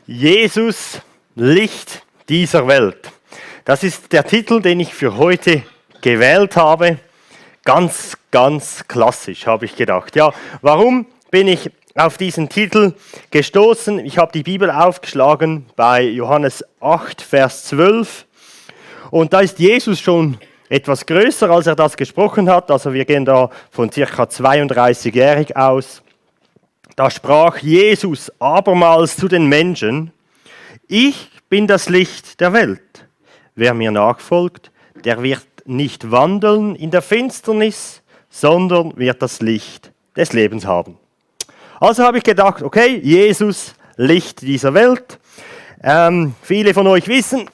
Jesus, Licht dieser Welt. Das ist der Titel, den ich für heute gewählt habe. Ganz, ganz klassisch, habe ich gedacht. Ja, warum bin ich auf diesen Titel gestoßen? Ich habe die Bibel aufgeschlagen bei Johannes 8, Vers 12. Und da ist Jesus schon etwas größer, als er das gesprochen hat. Also wir gehen da von circa 32-jährig aus. Da sprach Jesus abermals zu den Menschen: Ich bin das Licht der Welt. Wer mir nachfolgt, der wird nicht wandeln in der Finsternis, sondern wird das Licht des Lebens haben. Also habe ich gedacht, okay, Jesus, Licht dieser Welt. Viele von euch wissen,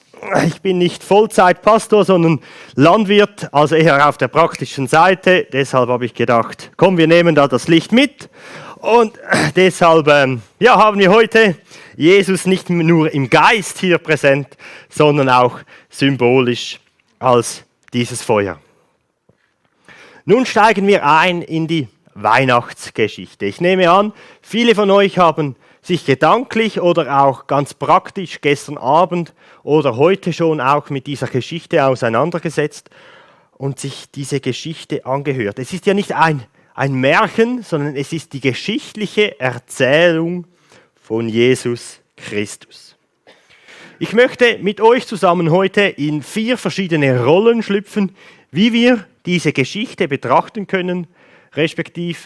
ich bin nicht Vollzeitpastor, sondern Landwirt, also eher auf der praktischen Seite. Deshalb habe ich gedacht, komm, wir nehmen da das Licht mit. Und deshalb haben wir heute Jesus nicht nur im Geist hier präsent, sondern auch symbolisch als dieses Feuer. Nun steigen wir ein in die Weihnachtsgeschichte. Ich nehme an, viele von euch haben sich gedanklich oder auch ganz praktisch gestern Abend oder heute schon auch mit dieser Geschichte auseinandergesetzt und sich diese Geschichte angehört. Es ist ja nicht ein Märchen, sondern es ist die geschichtliche Erzählung von Jesus Christus. Ich möchte mit euch zusammen heute in 4 verschiedene Rollen schlüpfen, wie wir diese Geschichte betrachten können, respektive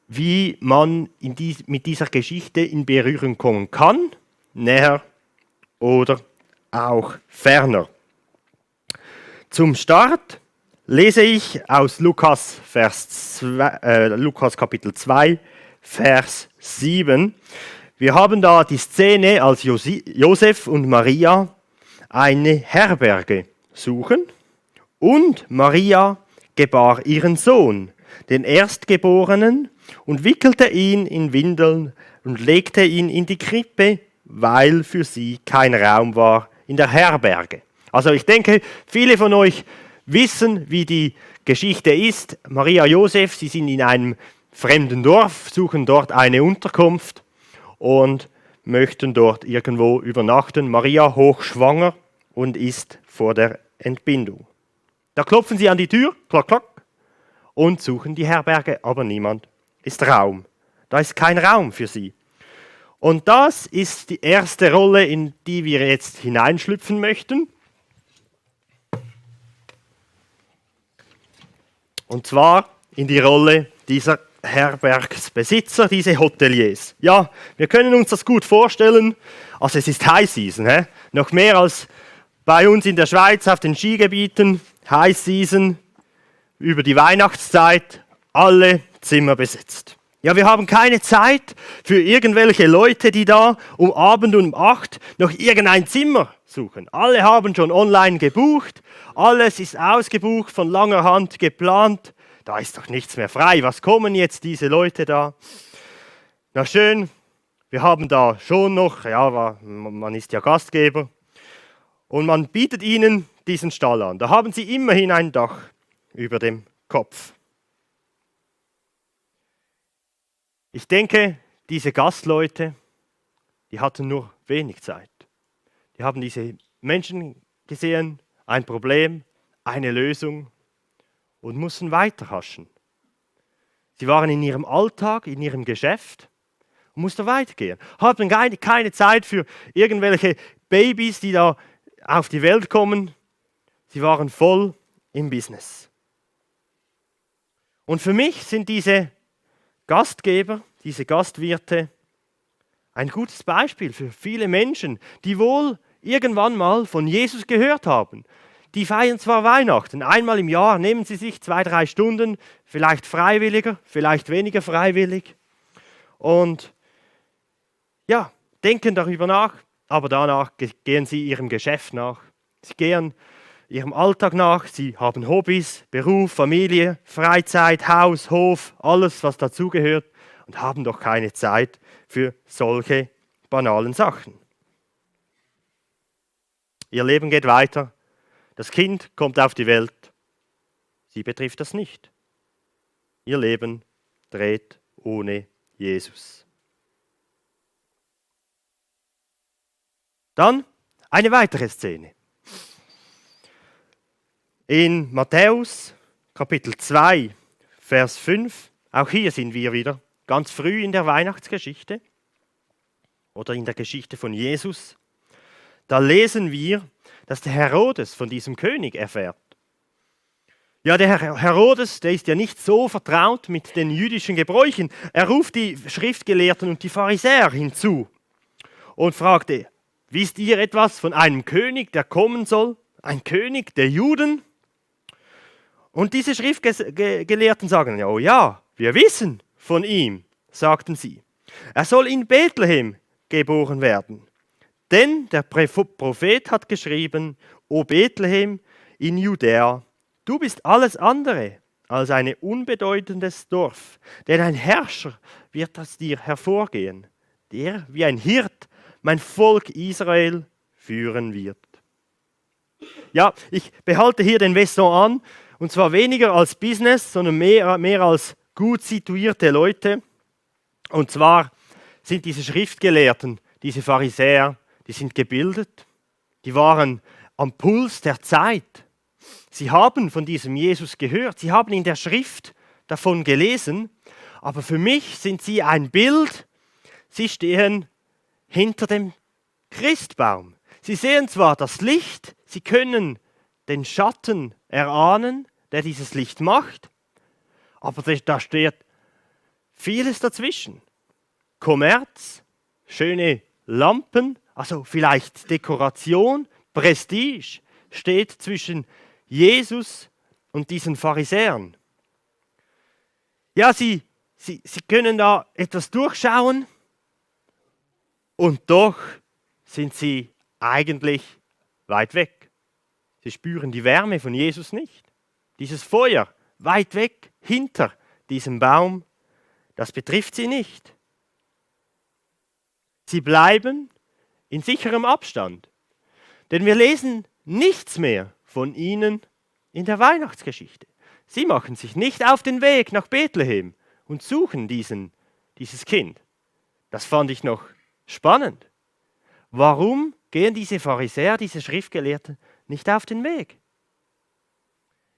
wie man mit dieser Geschichte in Berührung kommen kann, näher oder auch ferner. Zum Start lese ich aus Lukas Kapitel 2, Vers 7. Wir haben da die Szene, als Josef und Maria eine Herberge suchen und Maria gebar ihren Sohn, den Erstgeborenen, und wickelte ihn in Windeln und legte ihn in die Krippe, weil für sie kein Raum war in der Herberge. Also ich denke, viele von euch wissen, wie die Geschichte ist. Maria, Josef, sie sind in einem fremden Dorf, suchen dort eine Unterkunft und möchten dort irgendwo übernachten. Maria hochschwanger und ist vor der Entbindung. Da klopfen sie an die Tür, klack, klack, und suchen die Herberge, aber niemand ist Raum. Da ist kein Raum für sie. Und das ist die erste Rolle, in die wir jetzt hineinschlüpfen möchten. Und zwar in die Rolle dieser Herbergsbesitzer, diese Hoteliers. Ja, wir können uns das gut vorstellen. Also es ist High Season, noch mehr als bei uns in der Schweiz auf den Skigebieten. High Season, über die Weihnachtszeit, alle Zimmer besetzt. Ja, wir haben keine Zeit für irgendwelche Leute, die da um Abend um 8 noch irgendein Zimmer suchen. Alle haben schon online gebucht, alles ist ausgebucht, von langer Hand geplant. Da ist doch nichts mehr frei. Was kommen jetzt diese Leute da? Na schön, wir haben da schon noch, ja, man ist ja Gastgeber, und man bietet ihnen diesen Stall an. Da haben sie immerhin ein Dach über dem Kopf. Ich denke, diese Gastleute, die hatten nur wenig Zeit. Die haben diese Menschen gesehen, ein Problem, eine Lösung und mussten weiterhaschen. Sie waren in ihrem Alltag, in ihrem Geschäft und mussten weitergehen. Hatten keine Zeit für irgendwelche Babys, die da auf die Welt kommen. Sie waren voll im Business. Und für mich sind diese Gastgeber, diese Gastwirte, ein gutes Beispiel für viele Menschen, die wohl irgendwann mal von Jesus gehört haben. Die feiern zwar Weihnachten, einmal im Jahr nehmen sie sich 2-3 Stunden, vielleicht freiwilliger, vielleicht weniger freiwillig, und ja, denken darüber nach, aber danach gehen sie ihrem Geschäft nach. Sie gehen ihrem Alltag nach, sie haben Hobbys, Beruf, Familie, Freizeit, Haus, Hof, alles, was dazugehört, und haben doch keine Zeit für solche banalen Sachen. Ihr Leben geht weiter, das Kind kommt auf die Welt, sie betrifft das nicht. Ihr Leben dreht ohne Jesus. Dann eine weitere Szene. In Matthäus Kapitel 2, Vers 5, auch hier sind wir wieder ganz früh in der Weihnachtsgeschichte oder in der Geschichte von Jesus. Da lesen wir, dass der Herodes von diesem König erfährt. Ja, der Herodes, der ist ja nicht so vertraut mit den jüdischen Gebräuchen. Er ruft die Schriftgelehrten und die Pharisäer hinzu und fragte, wisst ihr etwas von einem König, der kommen soll? Ein König der Juden? Und diese Schriftgelehrten sagen, ja, oh ja, wir wissen von ihm, sagten sie. Er soll in Bethlehem geboren werden. Denn der Prophet hat geschrieben, O Bethlehem in Judäa, du bist alles andere als ein unbedeutendes Dorf, denn ein Herrscher wird aus dir hervorgehen, der wie ein Hirt mein Volk Israel führen wird. Ja, ich behalte hier den Vesson an, und zwar weniger als Business, sondern mehr als gut situierte Leute. Und zwar sind diese Schriftgelehrten, diese Pharisäer, die sind gebildet, die waren am Puls der Zeit. Sie haben von diesem Jesus gehört, sie haben in der Schrift davon gelesen, aber für mich sind sie ein Bild, sie stehen hinter dem Christbaum. Sie sehen zwar das Licht, sie können den Schatten erahnen, der dieses Licht macht, aber da steht vieles dazwischen. Kommerz, schöne Lampen, also vielleicht Dekoration, Prestige steht zwischen Jesus und diesen Pharisäern. Ja, sie können da etwas durchschauen und doch sind sie eigentlich weit weg. Sie spüren die Wärme von Jesus nicht. Dieses Feuer weit weg hinter diesem Baum, das betrifft sie nicht. Sie bleiben in sicherem Abstand, denn wir lesen nichts mehr von ihnen in der Weihnachtsgeschichte. Sie machen sich nicht auf den Weg nach Bethlehem und suchen dieses Kind. Das fand ich noch spannend. Warum gehen diese Pharisäer, diese Schriftgelehrten nicht auf den Weg?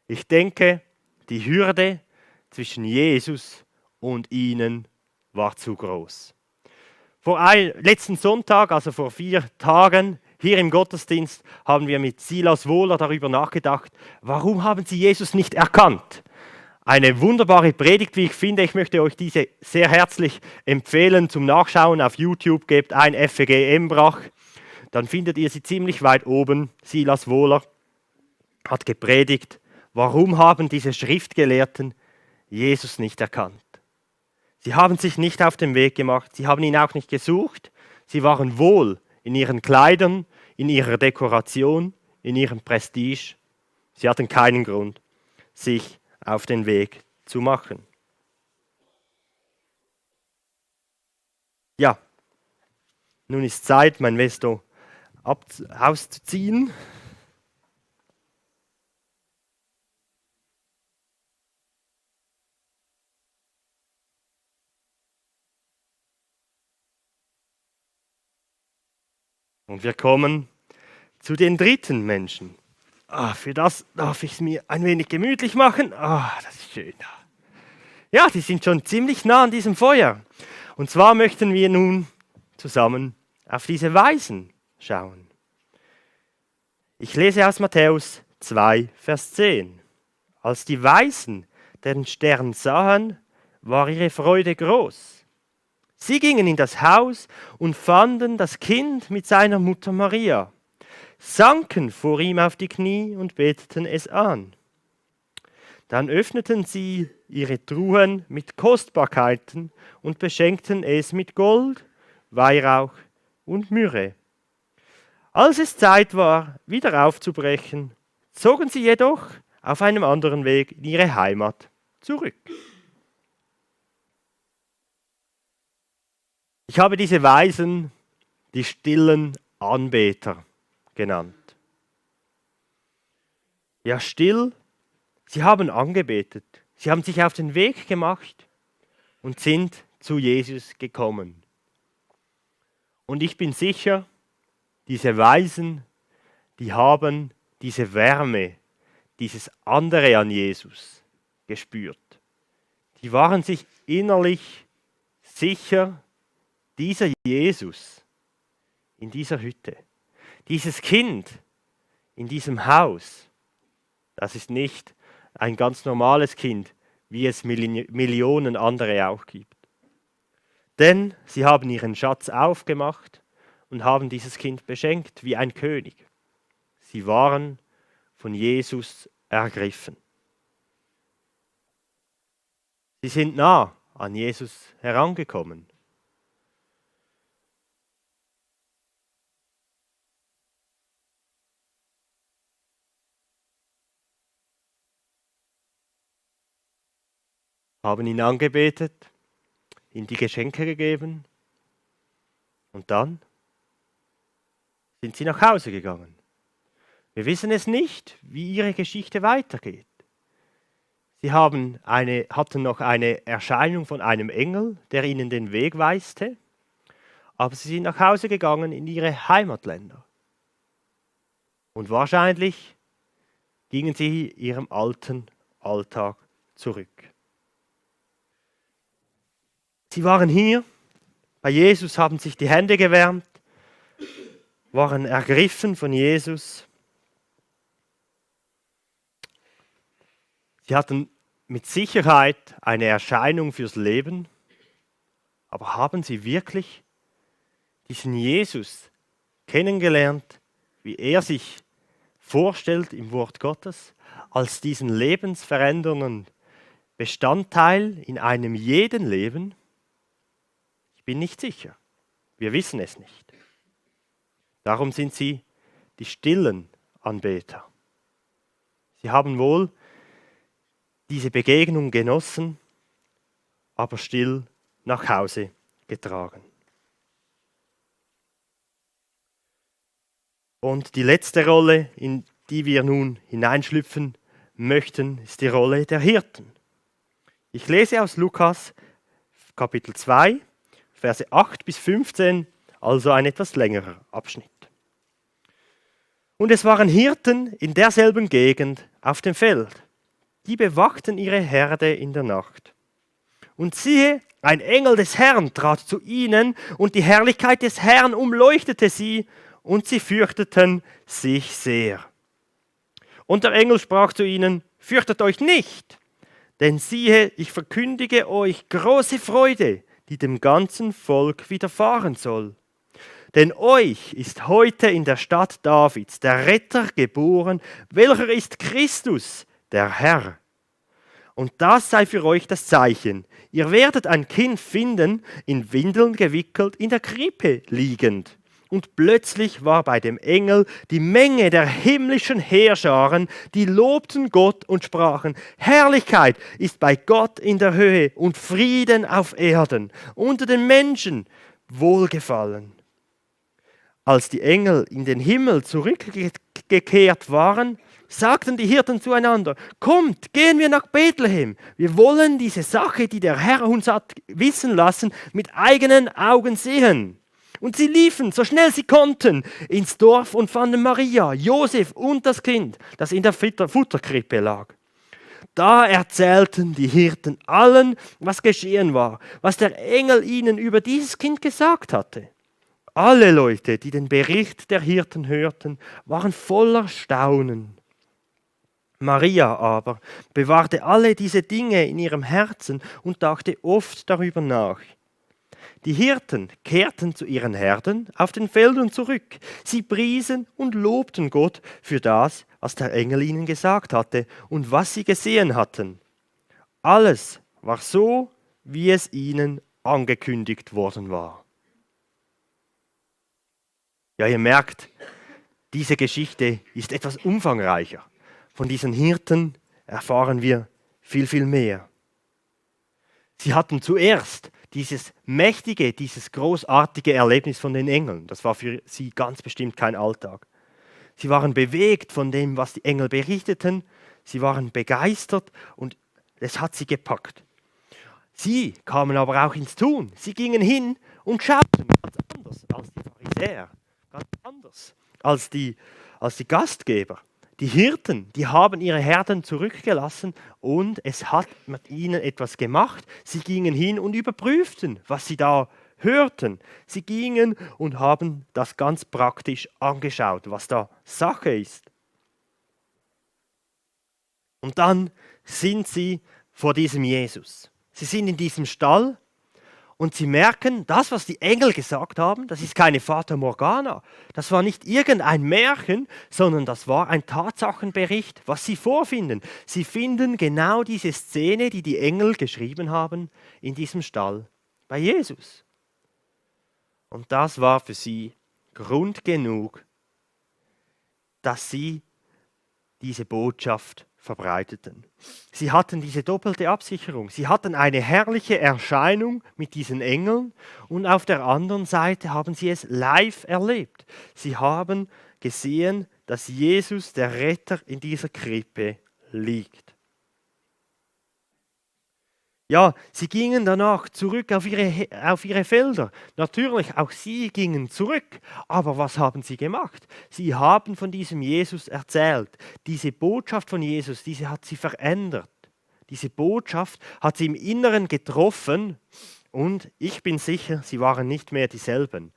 Ich denke, die Hürde zwischen Jesus und ihnen war zu groß. Letzten Sonntag, also vor 4 Tagen, hier im Gottesdienst, haben wir mit Silas Wohler darüber nachgedacht, warum haben sie Jesus nicht erkannt? Eine wunderbare Predigt, wie ich finde. Ich möchte euch diese sehr herzlich empfehlen zum Nachschauen auf YouTube. Gebt ein FEG Embrach, dann findet ihr sie ziemlich weit oben. Silas Wohler hat gepredigt, warum haben diese Schriftgelehrten Jesus nicht erkannt? Sie haben sich nicht auf den Weg gemacht, sie haben ihn auch nicht gesucht, sie waren wohl in ihren Kleidern, in ihrer Dekoration, in ihrem Prestige. Sie hatten keinen Grund, sich auf den Weg zu machen. Ja, nun ist Zeit, mein Vesto auszuziehen. Und wir kommen zu den dritten Menschen. Für das darf ich es mir ein wenig gemütlich machen. Das ist schön. Ja, die sind schon ziemlich nah an diesem Feuer. Und zwar möchten wir nun zusammen auf diese Weisen schauen. Ich lese aus Matthäus 2, Vers 10. Als die Weisen den Stern sahen, war ihre Freude groß. Sie gingen in das Haus und fanden das Kind mit seiner Mutter Maria, sanken vor ihm auf die Knie und beteten es an. Dann öffneten sie ihre Truhen mit Kostbarkeiten und beschenkten es mit Gold, Weihrauch und Myrrhe. Als es Zeit war, wieder aufzubrechen, zogen sie jedoch auf einem anderen Weg in ihre Heimat zurück. Ich habe diese Weisen die stillen Anbeter genannt. Ja, still, sie haben angebetet, sie haben sich auf den Weg gemacht und sind zu Jesus gekommen. Und ich bin sicher, diese Weisen, die haben diese Wärme, dieses andere an Jesus gespürt. Die waren sich innerlich sicher, dieser Jesus in dieser Hütte, dieses Kind in diesem Haus, das ist nicht ein ganz normales Kind, wie es Millionen andere auch gibt. Denn sie haben ihren Schatz aufgemacht und haben dieses Kind beschenkt wie ein König. Sie waren von Jesus ergriffen. Sie sind nah an Jesus herangekommen. Haben ihn angebetet, ihm die Geschenke gegeben und dann sind sie nach Hause gegangen. Wir wissen es nicht, wie ihre Geschichte weitergeht. Sie hatten noch eine Erscheinung von einem Engel, der ihnen den Weg weiste, aber sie sind nach Hause gegangen in ihre Heimatländer. Und wahrscheinlich gingen sie ihrem alten Alltag zurück. Sie waren hier, bei Jesus, haben sich die Hände gewärmt, waren ergriffen von Jesus. Sie hatten mit Sicherheit eine Erscheinung fürs Leben, aber haben sie wirklich diesen Jesus kennengelernt, wie er sich vorstellt im Wort Gottes, als diesen lebensverändernden Bestandteil in einem jeden Leben? Ich bin nicht sicher. Wir wissen es nicht. Darum sind sie die stillen Anbeter. Sie haben wohl diese Begegnung genossen, aber still nach Hause getragen. Und die letzte Rolle, in die wir nun hineinschlüpfen möchten, ist die Rolle der Hirten. Ich lese aus Lukas Kapitel 2, Verse 8 bis 15, also ein etwas längerer Abschnitt. Und es waren Hirten in derselben Gegend auf dem Feld. Die bewachten ihre Herde in der Nacht. Und siehe, ein Engel des Herrn trat zu ihnen, und die Herrlichkeit des Herrn umleuchtete sie, und sie fürchteten sich sehr. Und der Engel sprach zu ihnen: Fürchtet euch nicht, denn siehe, ich verkündige euch große Freude, die dem ganzen Volk widerfahren soll. Denn euch ist heute in der Stadt Davids der Retter geboren, welcher ist Christus, der Herr. Und das sei für euch das Zeichen. Ihr werdet ein Kind finden, in Windeln gewickelt, in der Krippe liegend. Und plötzlich war bei dem Engel die Menge der himmlischen Heerscharen, die lobten Gott und sprachen: Herrlichkeit ist bei Gott in der Höhe und Frieden auf Erden, unter den Menschen Wohlgefallen. Als die Engel in den Himmel zurückgekehrt waren, sagten die Hirten zueinander: Kommt, gehen wir nach Bethlehem. Wir wollen diese Sache, die der Herr uns hat wissen lassen, mit eigenen Augen sehen. Und sie liefen, so schnell sie konnten, ins Dorf und fanden Maria, Josef und das Kind, das in der Futterkrippe lag. Da erzählten die Hirten allen, was geschehen war, was der Engel ihnen über dieses Kind gesagt hatte. Alle Leute, die den Bericht der Hirten hörten, waren voller Staunen. Maria aber bewahrte alle diese Dinge in ihrem Herzen und dachte oft darüber nach. Die Hirten kehrten zu ihren Herden auf den Feldern zurück. Sie priesen und lobten Gott für das, was der Engel ihnen gesagt hatte und was sie gesehen hatten. Alles war so, wie es ihnen angekündigt worden war. Ja, ihr merkt, diese Geschichte ist etwas umfangreicher. Von diesen Hirten erfahren wir viel, viel mehr. Sie hatten zuerst dieses mächtige, dieses großartige Erlebnis von den Engeln. Das war für sie ganz bestimmt kein Alltag. Sie waren bewegt von dem, was die Engel berichteten. Sie waren begeistert und es hat sie gepackt. Sie kamen aber auch ins Tun. Sie gingen hin und schauten ganz anders als die Pharisäer. ganz anders als die Gastgeber. Die Hirten, die haben ihre Herden zurückgelassen und es hat mit ihnen etwas gemacht. Sie gingen hin und überprüften, was sie da hörten. Sie gingen und haben das ganz praktisch angeschaut, was da Sache ist. Und dann sind sie vor diesem Jesus. Sie sind in diesem Stall und sie merken, das, was die Engel gesagt haben, das ist keine Fata Morgana. Das war nicht irgendein Märchen, sondern das war ein Tatsachenbericht, was sie vorfinden. Sie finden genau diese Szene, die die Engel geschrieben haben, in diesem Stall bei Jesus. Und das war für sie Grund genug, dass sie diese Botschaft verbreiteten. Sie hatten diese doppelte Absicherung. Sie hatten eine herrliche Erscheinung mit diesen Engeln und auf der anderen Seite haben sie es live erlebt. Sie haben gesehen, dass Jesus, der Retter, in dieser Krippe liegt. Ja, sie gingen danach zurück auf ihre Felder. Natürlich, auch sie gingen zurück. Aber was haben sie gemacht? Sie haben von diesem Jesus erzählt. Diese Botschaft von Jesus, diese hat sie verändert. Diese Botschaft hat sie im Inneren getroffen und ich bin sicher, sie waren nicht mehr dieselben.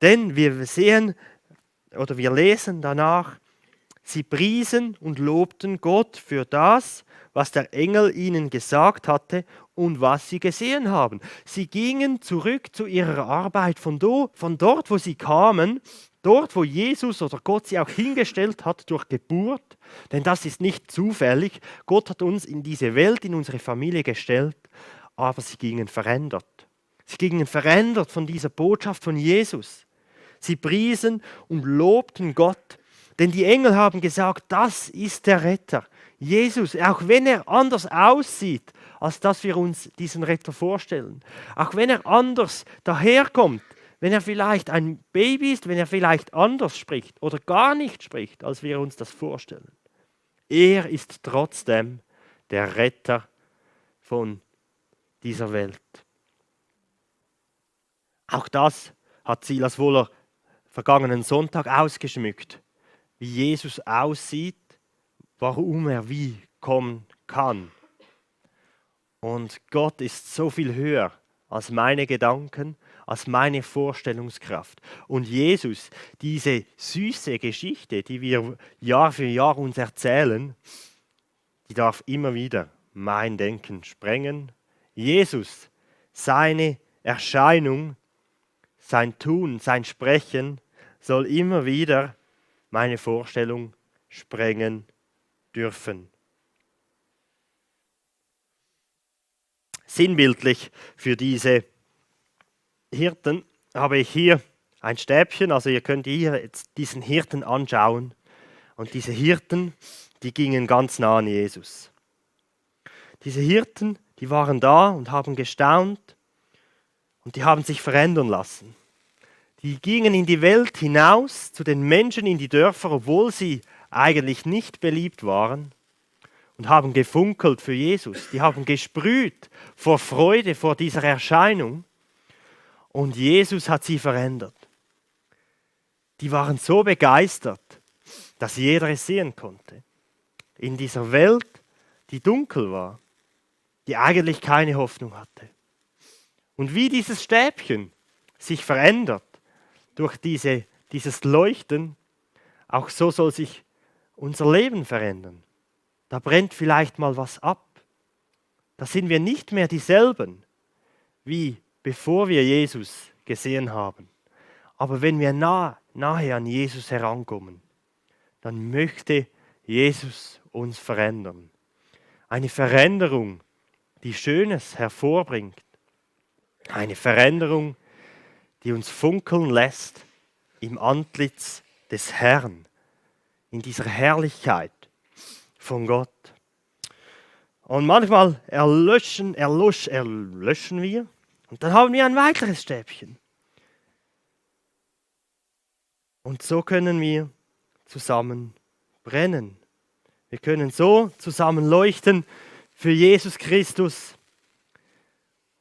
Denn wir sehen oder wir lesen danach, sie priesen und lobten Gott für das, was der Engel ihnen gesagt hatte und was sie gesehen haben. Sie gingen zurück zu ihrer Arbeit von dort, wo sie kamen, dort, wo Jesus oder Gott sie auch hingestellt hat durch Geburt. Denn das ist nicht zufällig. Gott hat uns in diese Welt, in unsere Familie gestellt, aber sie gingen verändert. Sie gingen verändert von dieser Botschaft von Jesus. Sie priesen und lobten Gott. Denn die Engel haben gesagt, das ist der Retter. Jesus, auch wenn er anders aussieht, als dass wir uns diesen Retter vorstellen, auch wenn er anders daherkommt, wenn er vielleicht ein Baby ist, wenn er vielleicht anders spricht oder gar nicht spricht, als wir uns das vorstellen. Er ist trotzdem der Retter von dieser Welt. Auch das hat Silas Wohler vergangenen Sonntag ausgeschmückt, wie Jesus aussieht, warum er wie kommen kann. Und Gott ist so viel höher als meine Gedanken, als meine Vorstellungskraft. Und Jesus, diese süße Geschichte, die wir Jahr für Jahr uns erzählen, die darf immer wieder mein Denken sprengen. Jesus, seine Erscheinung, sein Tun, sein Sprechen soll immer wieder meine Vorstellung sprengen dürfen. Sinnbildlich für diese Hirten habe ich hier ein Stäbchen, also ihr könnt hier jetzt diesen Hirten anschauen. Und diese Hirten, die gingen ganz nah an Jesus. Diese Hirten, die waren da und haben gestaunt und die haben sich verändern lassen. Die gingen in die Welt hinaus, zu den Menschen in die Dörfer, obwohl sie eigentlich nicht beliebt waren, und haben gefunkelt für Jesus. Die haben gesprüht vor Freude vor dieser Erscheinung. Und Jesus hat sie verändert. Die waren so begeistert, dass jeder es sehen konnte. In dieser Welt, die dunkel war, die eigentlich keine Hoffnung hatte. Und wie dieses Stäbchen sich verändert durch dieses Leuchten, auch so soll sich unser Leben verändern. Da brennt vielleicht mal was ab. Da sind wir nicht mehr dieselben, wie bevor wir Jesus gesehen haben. Aber wenn wir nahe an Jesus herankommen, dann möchte Jesus uns verändern. Eine Veränderung, die Schönes hervorbringt. Eine Veränderung, die uns funkeln lässt im Antlitz des Herrn, in dieser Herrlichkeit von Gott. Und manchmal erlöschen wir und dann haben wir ein weiteres Stäbchen. Und so können wir zusammen brennen. Wir können so zusammen leuchten für Jesus Christus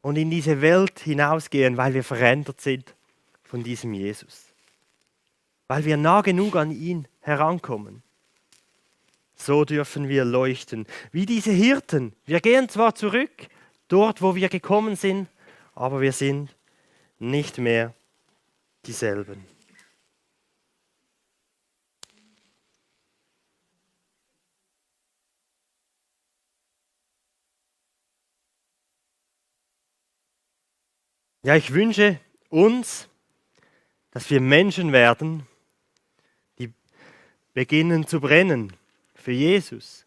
und in diese Welt hinausgehen, weil wir verändert sind von diesem Jesus. weil wir nah genug an ihn herankommen. So dürfen wir leuchten, wie diese Hirten. Wir gehen zwar zurück, dort wo wir gekommen sind, aber wir sind nicht mehr dieselben. Ja, ich wünsche uns, dass wir Menschen werden, die beginnen zu brennen für Jesus,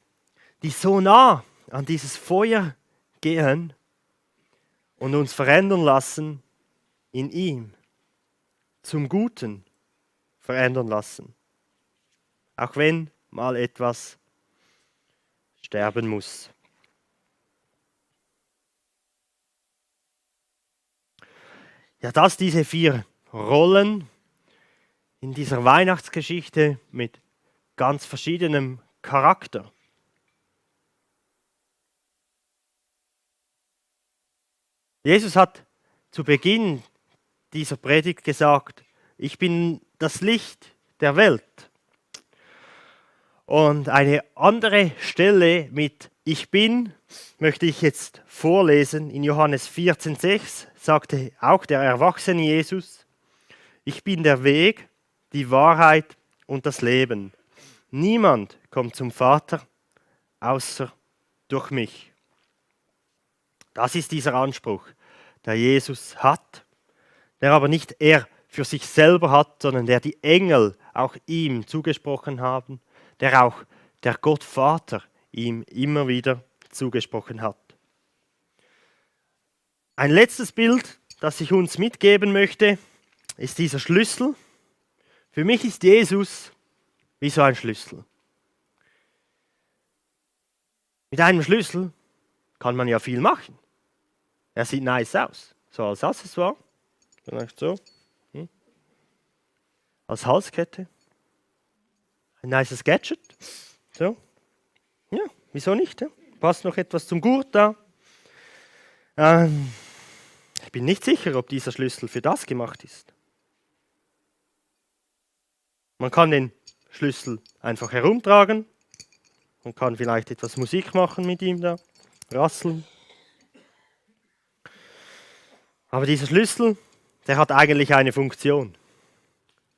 die so nah an dieses Feuer gehen und uns verändern lassen in ihm, zum Guten verändern lassen, auch wenn mal etwas sterben muss. Ja, dass diese 4 Rollen in dieser Weihnachtsgeschichte mit ganz verschiedenem Charakter. Jesus hat zu Beginn dieser Predigt gesagt, ich bin das Licht der Welt. Und eine andere Stelle mit Ich bin möchte ich jetzt vorlesen. In Johannes 14,6 sagte auch der erwachsene Jesus, ich bin der Weg, die Wahrheit und das Leben. Niemand kommt zum Vater außer durch mich. Das ist dieser Anspruch, der Jesus hat, der aber nicht er für sich selber hat, sondern der die Engel auch ihm zugesprochen haben, der auch der Gott Vater ihm immer wieder zugesprochen hat. Ein letztes Bild, das ich uns mitgeben möchte, ist dieser Schlüssel. Für mich ist Jesus wie so ein Schlüssel. Mit einem Schlüssel kann man ja viel machen. Er sieht nice aus, so als Accessoire, vielleicht so, als Halskette. Ein nices Gadget. So. Ja, wieso nicht? Ja? Passt noch etwas zum Gurt da. Ich bin nicht sicher, ob dieser Schlüssel für das gemacht ist. Man kann den Schlüssel einfach herumtragen. Man kann vielleicht etwas Musik machen mit ihm da, rasseln. Aber dieser Schlüssel, der hat eigentlich eine Funktion.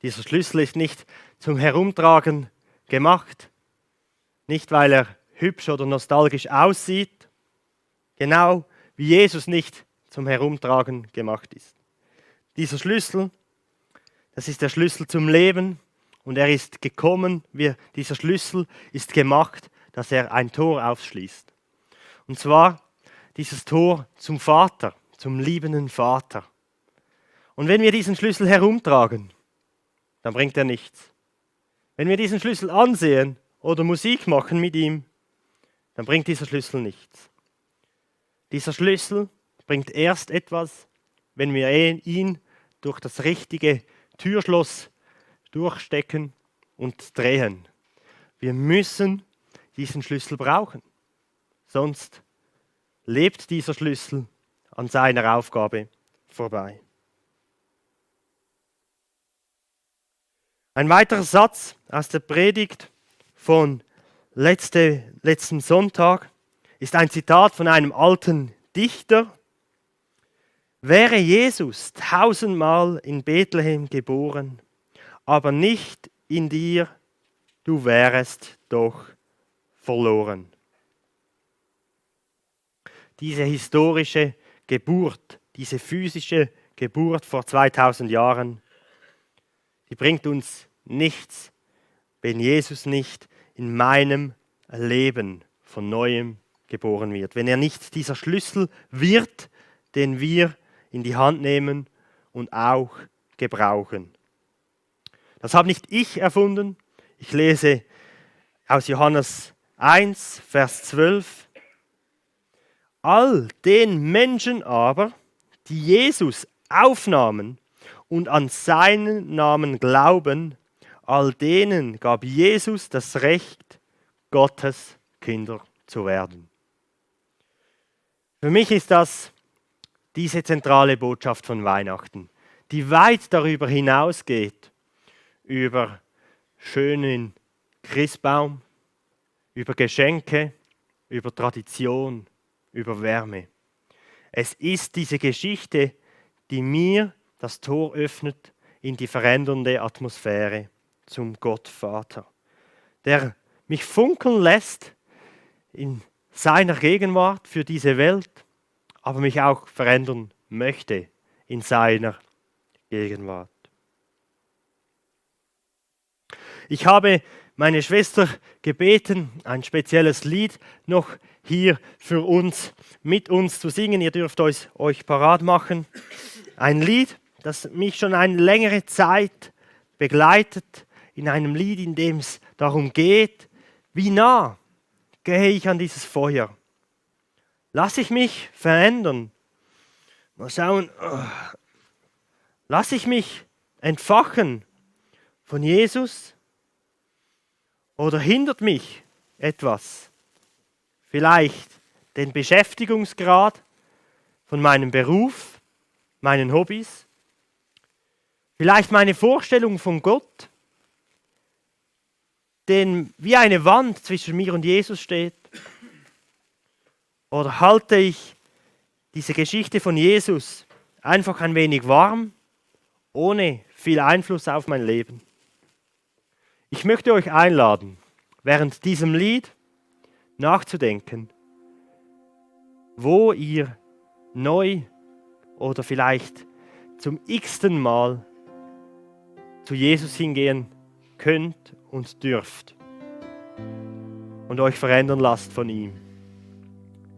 Dieser Schlüssel ist nicht zum Herumtragen gemacht, nicht weil er hübsch oder nostalgisch aussieht, genau wie Jesus nicht zum Herumtragen gemacht ist. Dieser Schlüssel, das ist der Schlüssel zum Leben und er ist gekommen, dieser Schlüssel ist gemacht, dass er ein Tor aufschließt. Und zwar dieses Tor zum Vater, zum liebenden Vater. Und wenn wir diesen Schlüssel herumtragen, dann bringt er nichts. Wenn wir diesen Schlüssel ansehen oder Musik machen mit ihm, dann bringt dieser Schlüssel nichts. Dieser Schlüssel bringt erst etwas, wenn wir ihn durch das richtige Türschloss durchstecken und drehen. Wir müssen diesen Schlüssel brauchen, sonst lebt dieser Schlüssel an seiner Aufgabe vorbei. Ein weiterer Satz aus der Predigt von letzten Sonntag ist ein Zitat von einem alten Dichter. Wäre Jesus 1000-mal in Bethlehem geboren, aber nicht in dir, du wärest doch verloren. Diese historische Geburt, diese physische Geburt vor 2000 Jahren, die bringt uns nichts, wenn Jesus nicht in meinem Leben von Neuem geboren wird. Wenn er nicht dieser Schlüssel wird, den wir in die Hand nehmen und auch gebrauchen. Das habe nicht ich erfunden. Ich lese aus Johannes 1, Vers 12. All den Menschen aber, die Jesus aufnahmen und an seinen Namen glauben, all denen gab Jesus das Recht, Gottes Kinder zu werden. Für mich ist das diese zentrale Botschaft von Weihnachten, die weit darüber hinausgeht, über schönen Christbaum, über Geschenke, über Tradition, über Wärme. Es ist diese Geschichte, die mir das Tor öffnet in die verändernde Atmosphäre zum Gott Vater, der mich funkeln lässt in seiner Gegenwart für diese Welt, aber mich auch verändern möchte in seiner Gegenwart. Ich habe meine Schwester gebeten, ein spezielles Lied noch hier für uns, mit uns zu singen. Ihr dürft euch parat machen. Ein Lied, das mich schon eine längere Zeit begleitet, in einem Lied, in dem es darum geht, wie nah gehe ich an dieses Feuer. Lass ich mich verändern. Mal schauen. Lass ich mich entfachen von Jesus? Oder hindert mich etwas? Vielleicht den Beschäftigungsgrad von meinem Beruf, meinen Hobbys? Vielleicht meine Vorstellung von Gott, den wie eine Wand zwischen mir und Jesus steht? Oder halte ich diese Geschichte von Jesus einfach ein wenig warm, ohne viel Einfluss auf mein Leben? Ich möchte euch einladen, während diesem Lied nachzudenken, wo ihr neu oder vielleicht zum x-ten Mal zu Jesus hingehen könnt und dürft und euch verändern lasst von ihm.